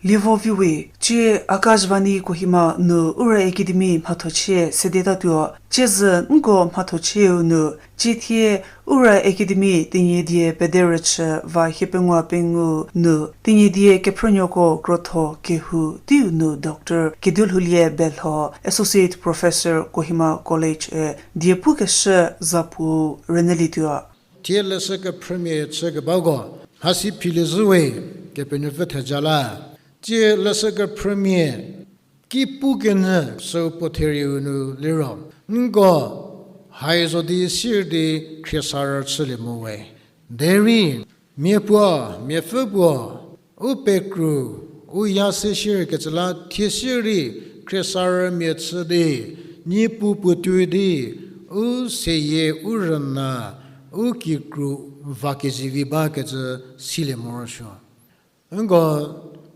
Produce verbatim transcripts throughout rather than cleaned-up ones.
Lievo viwe, tsie Akashvani Kohima nu Ura Academy mhathochie sedetatuo. Tsie zü nko mhathochieu nu, tsie thie Ura Academy Tenyidie pederüchü va hiepengou pengou nu Tenyidie kephrünuoko krotho kehou teiu nu Doctor Kedulhoulie Belho, Associate Professor Kohima College-e, diepukeshü zapu rünyülietuo. Thie leshü kephrümia chükebako mhasi philie zhüwe, Kepenuopfü theja la. Tsie leshü kephrümia ki pukenyü süu puo therieu nu liro, nko hai zo di sir di khriesarü chülie mo we. Derei mia puo, miapfü puo, u pekru, u ya se shierkecü la thie sir di khriesarümia chü di, niepu puotuo di, u seyie u rüna, u kikru va kezivi bakecü silie morosuo. Nko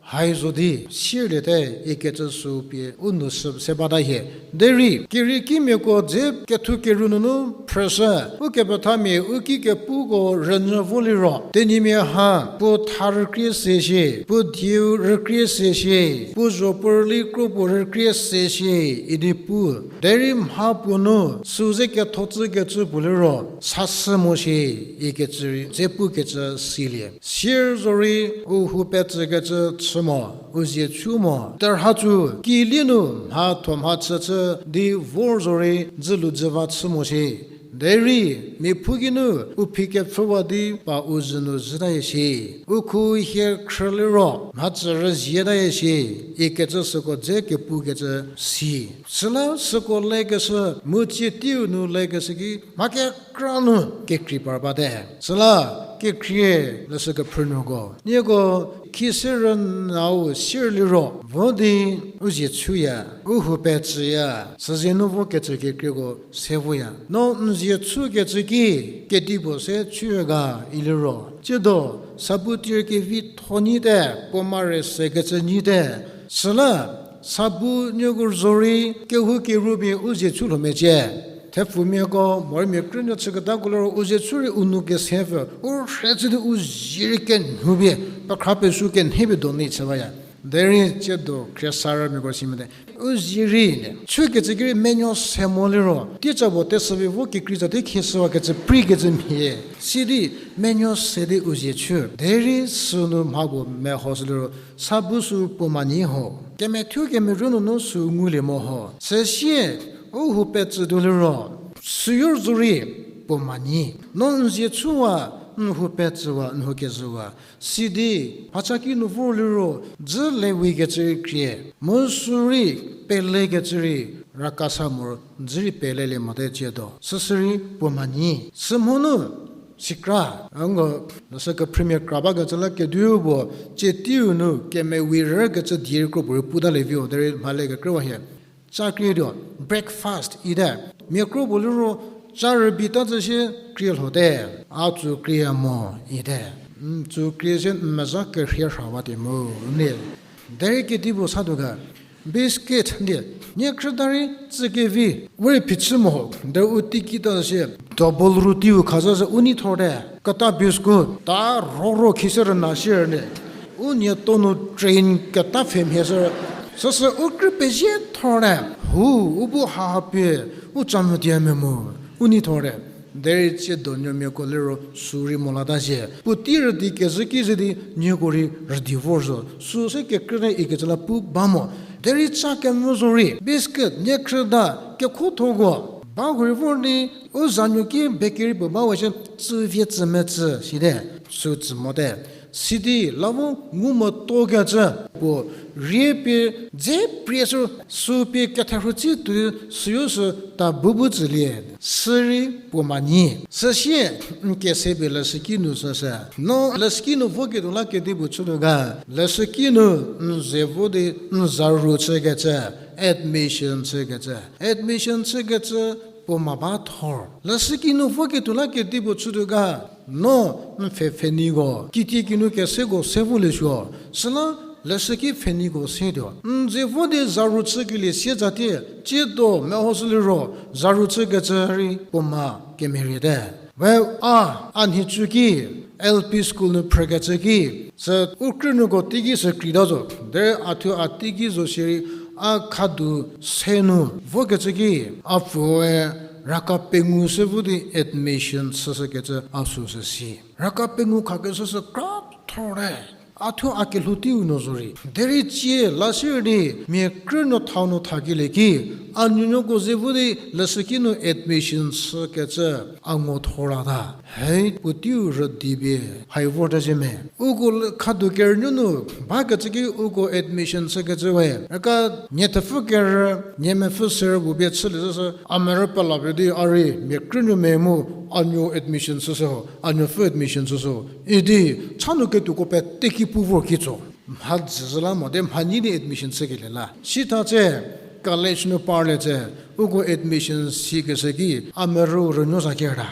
hai zo di sirliete ikecü süu pie u nou sü se bata hie. Derei keriekimiako dze kethu keru nunu phrüshü, ukepethamia u ki kepuko rünyü vo liro, Tenyimia ha puo tha rükrie se shie, puo dieu rükrie se shie, puo zho puo rüli kro puo rükrie se shie idi pu. Derei mha puo nu süu ze ketho tsükecü puo liro, sa sü mo shie ikecü rei dze pukecü silie. Sir zorei u hou petsükecü chü mo, u zie chu mo, terha tsu kilie nu mhatho mhachü chü di vor zorei dzülu dzüva chü mo shie. Derei mia phu ki nu u phi kepfhüwa di pa u zhü nu zhütaya shie. U khu hie khrü liro mhatsü rüzietaya shie ikecü süko dze kepukecü si. Süla süko lekeshü mu tsie teiu nu lekeshü ki mha kekra nu kekrei par bate. Süla kekhrie leshü kephrünuoko, nieko khise rünau sir liro vo di u zie chuya, u hou petsüya, süzie nu vokecü kekrieko se voya. No n zie chukecü ki kedipuo se chuya ga iliro, tsiedo sabu tir kevitho nyite, puo mare sekecü nyite. Süla sabu nieko zorei kehoukeruopie u zie chu lho mecie. Thepfumiako morei mia krünuo chüketako liro u zie chu rei u nou kese pfü, u rhie chü di u zie rei kenhupie, pekhra pesu kenhepie do ni chü baya. Derei tsiedo khriesarümiako si mote, u zie rei ne chukecü ki rei menuo se mo liro, teica puo tesüpie vo kekrei tsa te khieshüwakecü preikecü mhie. Sidi menuo se di u zie chu. Derei sünu mha puo meho sü liro, sabu sü puo manyi ho. Kemethuo kemerü nunu sü ngulie mo ho. Süsie, u hou petsütuo liro, süyo zorei puo manyi. No n zie chuwa, n hou petsüwa, n hou kezhüwa. Sidi, mhacha ki nu vor liro, dzü lewikecü rei khrie. Mu sü rei, pelekecü rei, rakasa moro, dzü rei pelelie mote tsiedo. Süsü rei puo manyi. Sümhonu, sikra, a ngo, leshü kephrümia kra bakecü la kediu puo, tsie teiu nu kemewi rükecü die rei kro puorei puta leviu, derei mhale kekrüwa hie. Ca krietuo, breakfast ite. Mia kro puo liro, ca rübei ta zhü sie krie lhote, a tsü krie mo ite. N tsü krie sie n mezha kerhie rhawa te mu, ne. Derei kedipuo satuo ga, biscuit di, nie khrüda rei tsükevi, we rei phichü mo, derei u teiki ta sie, double roti u khaza se u nei thorte, keta biscuit, ta roro khise rüna shie ne. U nie tonu train keta pfhemhie sü, süsü u krü pezie thorte, hu, u bu haha pie, u ca mvüdia memo, u nei thorte. Derei tsiedo nuomiako liro sü rei mo lata sie. Puotei rüdi kezhü ki ze di nieko rei rüdi vor zo. Sü se kekrüte ikecü la pu ba mo. Derei ca kemvü zorei, biscuit, nie khrüda, kekhothoko ba hurei vor di, u zanuo ki bakery puo ba we shie, tsüvie tsü metsü site, sü tsü mote. Sidi la vo ngu motuokecü puo rie pie dze prie sü, sü pie ketherhu tsi tuo süyo sü ta bu bu tsülie. Sü rei puo manyi. Süsie, n kese pie leshüki nu süsü. No leshüki nu voketuo la kedipuo chütuo ga. Leshüki nu n ze vo di n zaru chükecü, admission chükecü. Admission chükecü puo ma ba thor. Leshüki nu voketuo la kedipuo chütuo ga. No n pfhe pfheniko, kitiekinu keseko se voliesuo. Süla leshüki pfheniko setuo. N ze vo di zaru chükelie sietsatie, tsiedo mehoshü liro, zaru chükecü rei puo ma kemeriete. We a, a nhicu ki, L P school nu phrükecü ki, sü u krünuoko teiki sü krita zo, derei a thuo a teiki zo shierei, a khadu se nu vokecü ki, a pfüe raka pengou se vo di admission chüshükecü a süsü si. Raka pengou khakeshü sü kra thor te. A thuo a kelhou teiu nu zo rei. Derei tsie la sirei di, mia krünuo thau nu thakelie ki, a nuonuoko ze vo di leshüki nu admission chükecü a ngo thor la ta. Hei, puo teiu rüdi pie, hai vorta zhie me. Uko le-, khadu kerünuo nu, bakecü ki uko admission chükecü we. Raka nie thepfü kerü, nie mepfü serü puo pie chülie zhüsü, a merü pela pie di a rei, mia krünuo me mu, a nuo admission chüshü ho, a nuopfü admission chüshü ho. Idi, cha nu ketuoko pete ki pu vor kitso. Mha dzüzhü la mo, de mha nyi di admission chükelie la. Sitha tse, college nu parlie tse, uko admission sikeshü ki, a merü rünuo za kerta.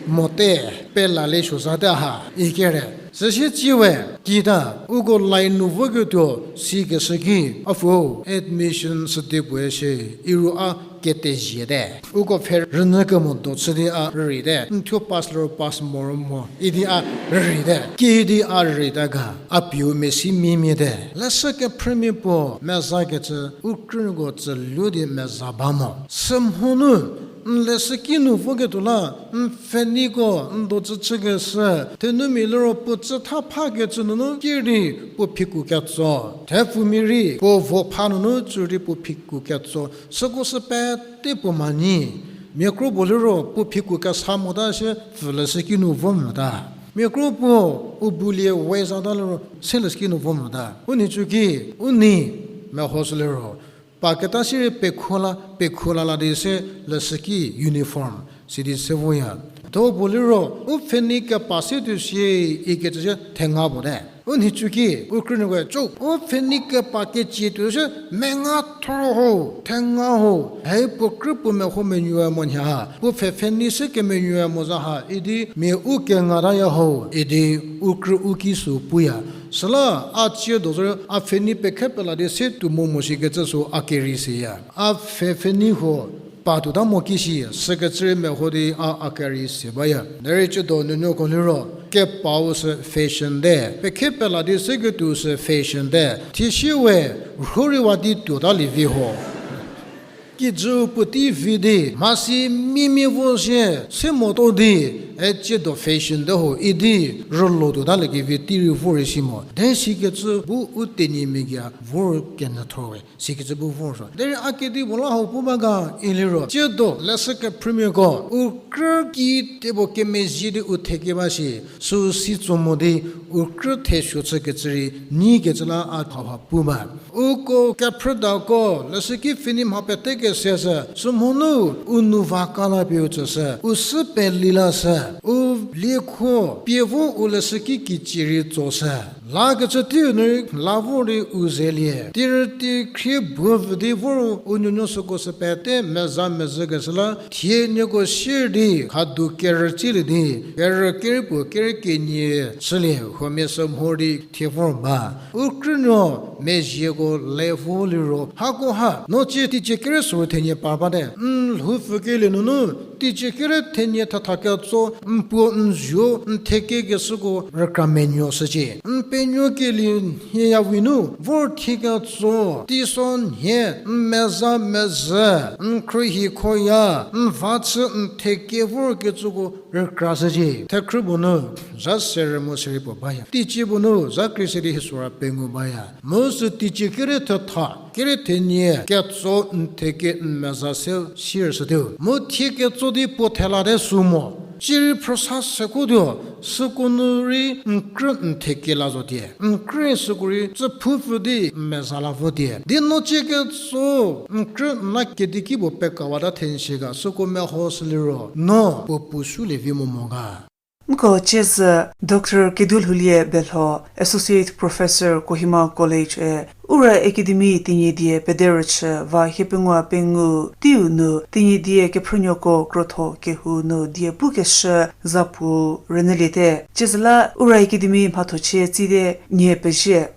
Mote, pela le suo zate ha, ikere. Süsie tsie we, kita, uko line nu voketuo, sikeshü ki, a pfüu, admission südi puoe shie, iru a ketezie te. Uko pfhe rünyü kemo do chü di a rüreite. N thuo pass liro pass moro mo. Idi a rüreite. Kiüdi a rüreita ga. A pieu mesi mimie te. Leshü kephrümia puo mezakecü u krünuoko tsülu di meza ba mo. Sümhonu, n leshüki nu voketuo la, n pfheniko, n do tsü chükeshü, thenumia liro puo tsütha phakecü nunu ki rei puo phiku ketso. Thepfumia rei, puo vo pha nunu tsü rei puo phiku ketso. Süko sü pete puo mhanyi. Mia kro puo liro puo phiku kesa mota sie pfü leshüki nu vo mota. Mia kro puo u bulie we zata liro se leshüki nu vo mota. U nhicu ki, u nei, mehoshü liro. Paketa sirei pekhola, pekhola la di se leshüki uniform, sidi se voya. Tho puo liro, u pfhenei kepa se tuo sie ikecü sie thenga puo te. U nhicu ki, u krünuokoe co, u pfhenei kepa kecie tuo sie menga thor ho, thenga ho. Hei puo krü puo meho menuoe mo nhie ha, puo pfhe pfhenei se kemenuoe mo za ha, idi mia u kengataya ho, idi u krü u ki sü puya. Süla a tsiedo zorei a pfhenei pekhe pela di se tuo mo mo shikecü sü a kerei seya. A pfhe pfhenei huo pa tuota mo ki shi, sükecü rei meho di a a kerei se baya. Derei tsiedo nuonuoko liro, kepau sü fashion te, pekhe pela di seketuo sü fashion te, thiesie we rhorei wa di tuota lievi ho. Kijü puotei vi di, mhasi mimie vo sie, se moto di, e tsiedo fashion te ho idi, rülo tuotaliekevi tei rei vor rei si mo. De sikecü bu u tenyimia gei a vor kenyü thor we. Sikecü bu vor so. Derei a kedipuo la hau pu ba ga iliro. Tsiedo leshü kephrümiako. U krü ki tebo kemezhie di u thekeba shi. Süu si tso mo di u krü thesuo chükecü rei nyikecü la a hauha pu ba. Uko kephrüdako leshüki pfhenei mha pete kese sü. Sümhonu u nou va kala pie u tsüshü. U sü peli la sü. U liekho pie vo u leshüki kicie rei tso sü. Lakecü teiu nu rei la vor di u zelie. Tirüti khrie bu vü di vor u nuonuo süko sü pete meza mezhükeshü la thie nieko sier di khadu kerütsilie di kerü keripuo kerü kenie chülie huomia sü mhor di thie vor ba. U krünuo mezhieko le vo liro. Hako ha, no cie teicie kere süu thenie par bate. N lhoupfükelie nunu, teicie kere thenie thatha ketso, n puo n zuo, n thekekeshüko rükra menuo shücie. N penuokelie nhie ya vinu, vor thie ketso, teiso nhie, n meza mezhü, n khruohi khoya, n va chü n theke vorkecüko rükra shücie. Thekhrü puo nu, zha serü mu serei puo baya. Teicie puo nu, zha kri se di hisora pengou baya. Mu sü teicie kere thetha, kere thenie, ketso n theke n meza se sier shütuo. Mu thie ketso di puo thela te sü mo. Cierei phrüsa sekuotuo, süko nu rei n krü n theke la zotie. N krü süko rei tsüphupfü di n meza la votie. Di no cie ketso, n krü n la kedikipuo pekawata thenshie ga süko meho shüliro. No puo puo sulie vi mo mo ga. Nko ciezü Doctor Kedulhoulie Belho, Associate Professor Kohima College-e, Ura Academy Tenyidie pederüchü va hiepengou pengou teiu nu Tenyidie kephrünuoko krotho kehou nu die pukeshü zapu rünyüliete. Ciezüla Ura Academy mhathochie tsite nie pezie.